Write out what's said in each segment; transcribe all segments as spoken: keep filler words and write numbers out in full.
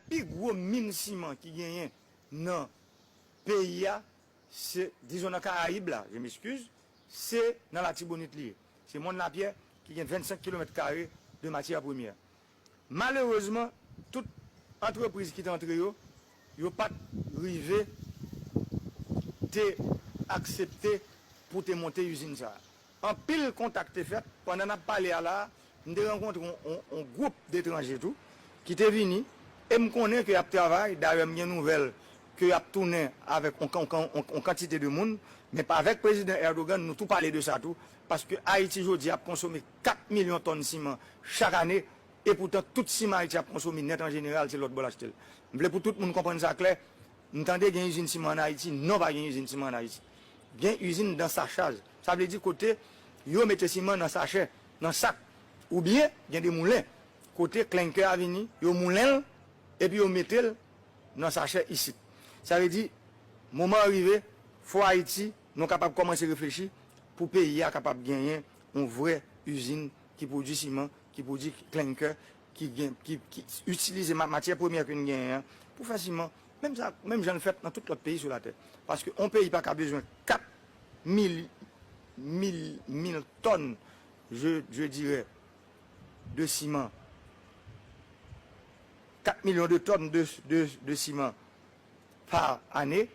pi gwo min siman ki genyen nan peyi a, se, dizon nan Karayib la, je m'excuse, se nan Latibonit li ye. Se Mòn Lapyè ki gen vennsenk kilomèt kare de matyè premyè. Malerezman, tout antrepriz ki te antre yo, yo pa t rive te aksepte pou te monte izin sa a. Anpil kontak te fèt. Pandan n ap pale a la a, m te rankontre yon, yon, yon gwoup detranje tou ki te vini, e m konnen ke y ap travay. Dayè, m gen nouvèl ke y ap tounen avèk yon, yon, yon, yon kantite de moun, men pa avèk Prezidan Erdogan, nou tou pale de sa tou, paske Ayiti jodi ap konsome kat milyon tòn siman chak ane, e poutan tout siman Ayiti ap konsome nèt an jeneral, se lòt bò l achte l. M vle pou tout moun konprann sa klè. M tande gen izin siman ann Ayiti. Non, pa gen izin siman ann Ayiti. Gen izin dansachaj. Sa vle di kote yo mete siman nan sachè, nan sak. Oubyen, gen de moulen kote klenkè a vini, yo moulen l, epi yo mete l nan sachè isit. Sa vle di, moman an rive, fò Ayiti, nou kapab kòmanse reflechi pou peyi a kapab genyen yon vrè izin ki pwodui siman, ki pwodui klenkè, ki gen, ki, ki itilize ma-, matyè premyè ke n genyen an pou fè siman. Menm sa, menm jan l fèt nan tout lòt peyi sou latè. Paske yon peyi pa ka bezwen kat mil, mil, mil tòn, je, je dirais, de siman. Kat milyon de tòn de, de, de siman pa ane,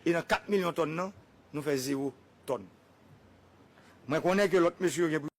e nan kat milyon tòn nan, nou fè zewo tòn. Mwen konnen ke lòt mesye yo gen